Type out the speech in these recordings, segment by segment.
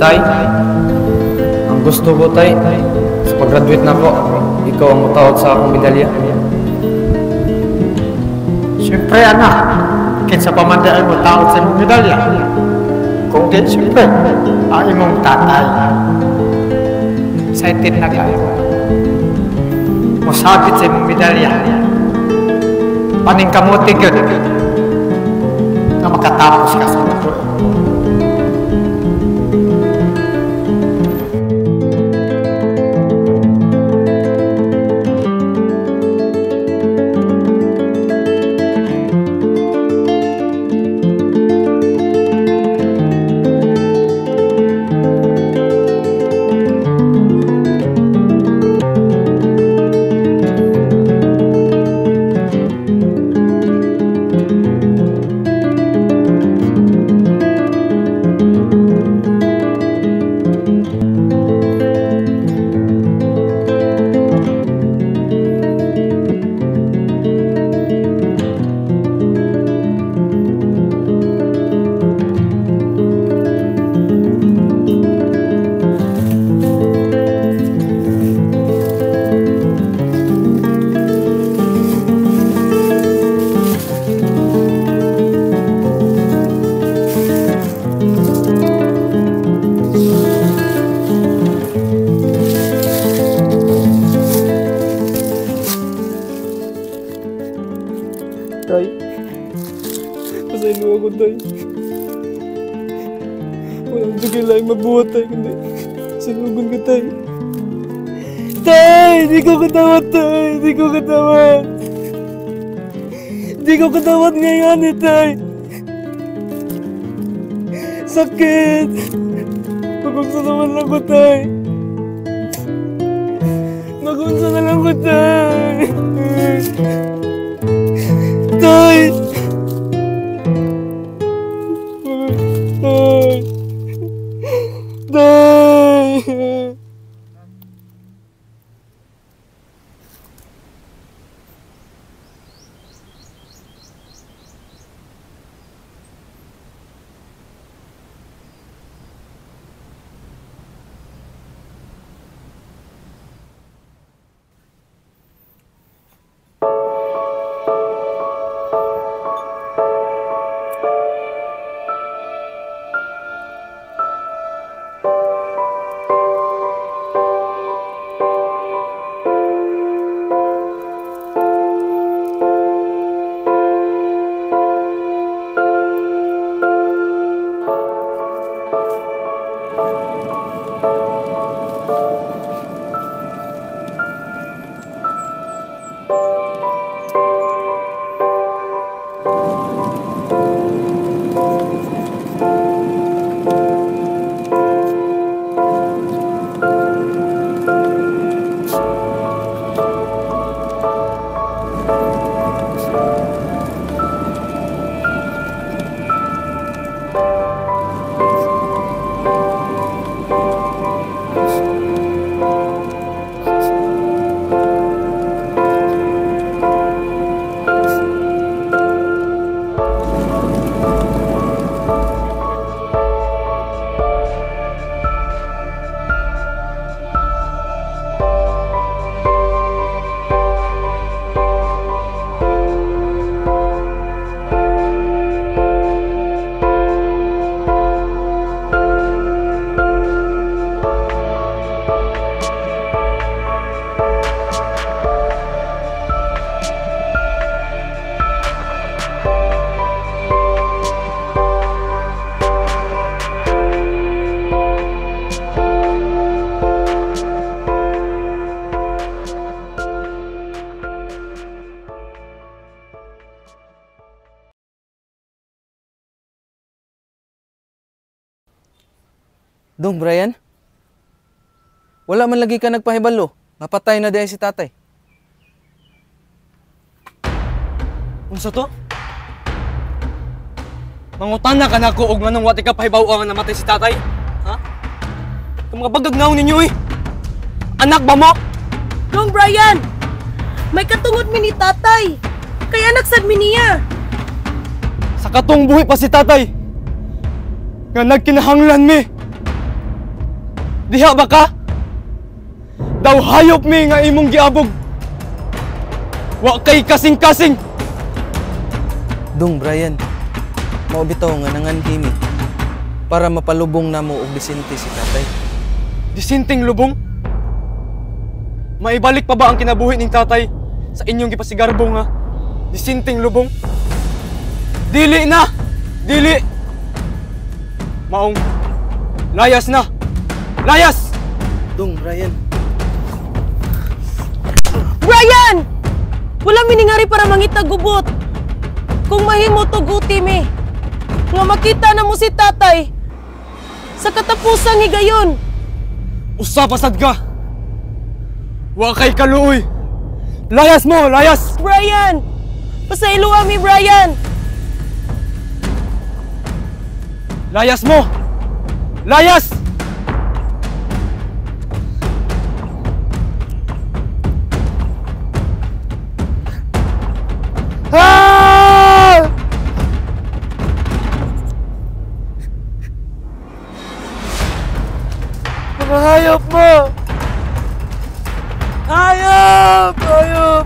Tay, ang gusto ko, Tay, sa pag-graduate na ko, ikaw ang mutaod sa akong medalya. Siyempre, anak, kinsa pa man di ay motaod sa imong medalya. Kung di, siyempre, ang imong tatay. Excited na kayo. Mosabit sa imong medalya. Paningkamuti gyud nga makatapos ka sa tuod. Tay, pasaylo ako, Tay. Walang jugay lang mabuhat, Tay, kundi sinugon ko, Tay. Tay, di ko katawad, Tay. Di ko katawad. Di ko katawad ngayon, eh, Tay. Sakit. Magunsa naman lang ko, Tay. Magunsa na lang ko, Tay. Tay! Tay! Tay! Dong, Brian? Wala man lagi ka nagpahibalo. Napatay na dahil si tatay. Unsa to? Mangutana ka na ko og nganong wa ti ka pahibaw nga namatay si tatay? Ha? Itong mga bagagnaw ninyo eh. Anak ba mo? Dong Brian! May katungod mi ni tatay. Kay anak sad mi niya. Sa katong buhi pa si tatay. Nga nagkinahanglan mi. Diha ba ka? Daw hayop mi nga imong giabog. Wa kay kasing-kasing. Dong Brian, mao bitaw nga nanganhi mi para mapalubong namo og disente si tatay. Disenteng lubong? Maibalik pa ba ang kinabuhi ning tatay sa inyong gipasigarbo nga disenteng lubong? Dili na! Dili! Maong layas na! Layas! Dong Brian. Brian! Wala miningari para mangita gubot. Kung mahimo tuguti mi, nga makita na mo si tatay sa katapusang higayon. Usa pasad ka! Wa kay kaluoy! Layas mo! Layas! Brian! Pasayloa mi, Brian! Layas mo! Layas! Ah! Mga hayop mo! Hayop! Hayop!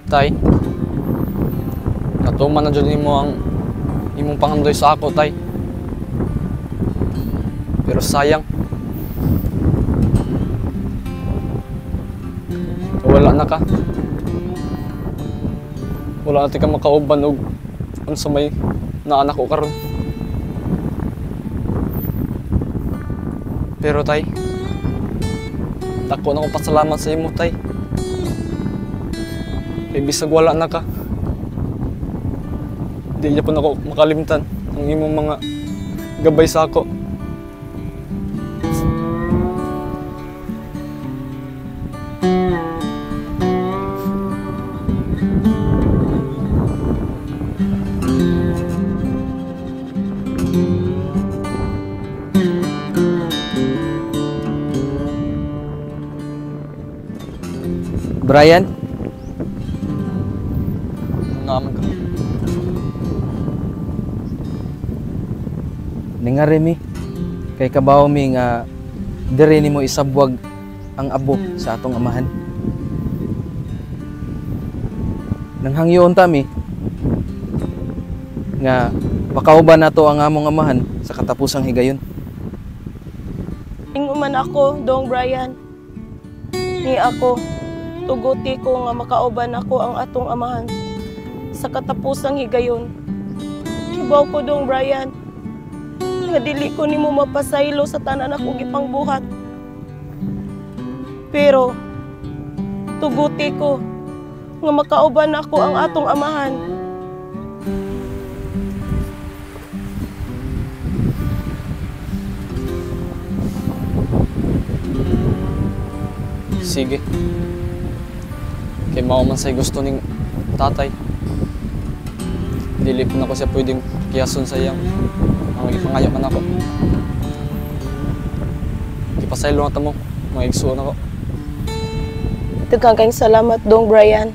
Tay, natuman na dyan nimo ang imong pangandoy sa ako, tay. Pero sayang, wala na ka. Wala na ka makauban og unsa may naanak ko karon. Pero tay, dako na akong pasalamat sa imo, tay. Kay bisag wala na ka, di niya po na ako makalimtan ang imong mga gabay sa ako. Brian? Naaman ka. Ningari mi, kay kabaw mi nga diri nimo isabwag ang abo sa atong amahan. Nanghangyoon ta mi nga makauban nato ang among amahan sa katapusang higayon. Inguman ako, Dong Brian. Ni ako, tuguti ko nga makauban ako ang atong amahan sa katapusang higayon. Kibaw ko, Dong Brian, nga dili ko nimo mapasaylo sa tanan akong gipangbuhat. Pero tuguti ko nga makauban ako ang atong amahan. Sige. Kay mao man say gusto ning tatay. Dili po na ko siya pwedeng kiyason sa iyang ang ipangayo man ako. Ipasaylo na ta mo, mga igsuon ako. Daghang kayong salamat, Dong Brian.